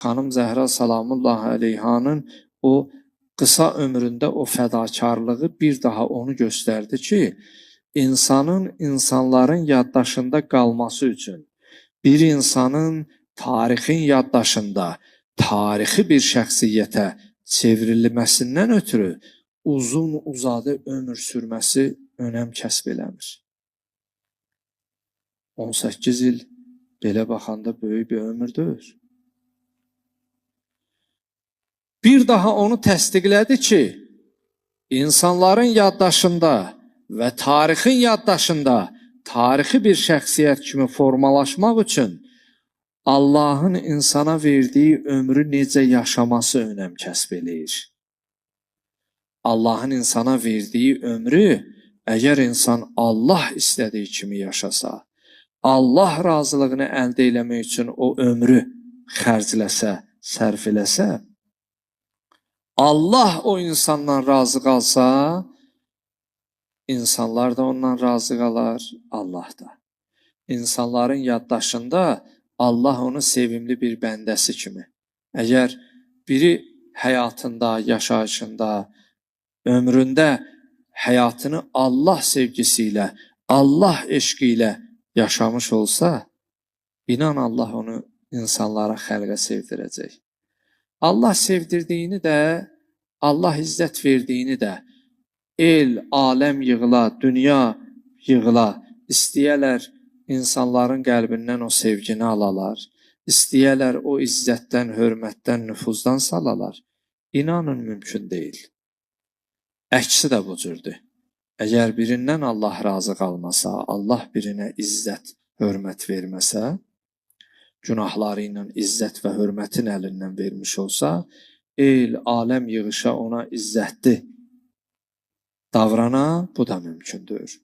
Xanım Zəhra salamullah əleyhanın o qısa ömründə o fədakarlığı bir daha onu göstərdi ki, insanın insanların yaddaşında qalması üçün bir insanın tarixin yaddaşında tarixi bir şəxsiyyətə çevrilməsindən ötürü uzun uzadı ömür sürməsi önəm kəsb eləmir. 18 il belə baxanda böyük bir ömürdür. Bir daha onu təsdiqlədi ki, insanların yaddaşında və tarixin yaddaşında tarixi bir şəxsiyyət kimi formalaşmaq üçün Allahın insana verdiyi ömrü necə yaşaması önəm kəsb eləyir. Allahın insana verdiyi ömrü əgər insan Allah istədiyi kimi yaşasa, Allah razılığını əldə eləmək üçün o ömrü xərcləsə, sərf eləsə, Allah o insandan razı qalsa, insanlar da ondan razı qalar, Allah da. İnsanların yaddaşında Allah onu sevimli bir bəndəsi kimi. Əgər biri həyatında, yaşayışında, ömründə həyatını Allah sevgisi ilə, Allah eşqi ilə yaşamış olsa, inan Allah onu insanlara, xəlqə sevdirəcək. Allah sevdirdiyini də, Allah izzət verdiyini də el, aləm yığıla, dünya yığıla, istəyələr insanların qəlbindən o sevgini alalar, istəyələr o izzətdən, hörmətdən, nüfuzdan salalar. İnanın mümkün deyil. Əksi də bu cürdür. Əgər birindən Allah razı qalmasa, Allah birinə izzət, hörmət verməsə, günahları ilə izzət və hörmətin əlindən vermiş olsa, el, aləm yığışa ona izzətli davrana, bu da mümkündür.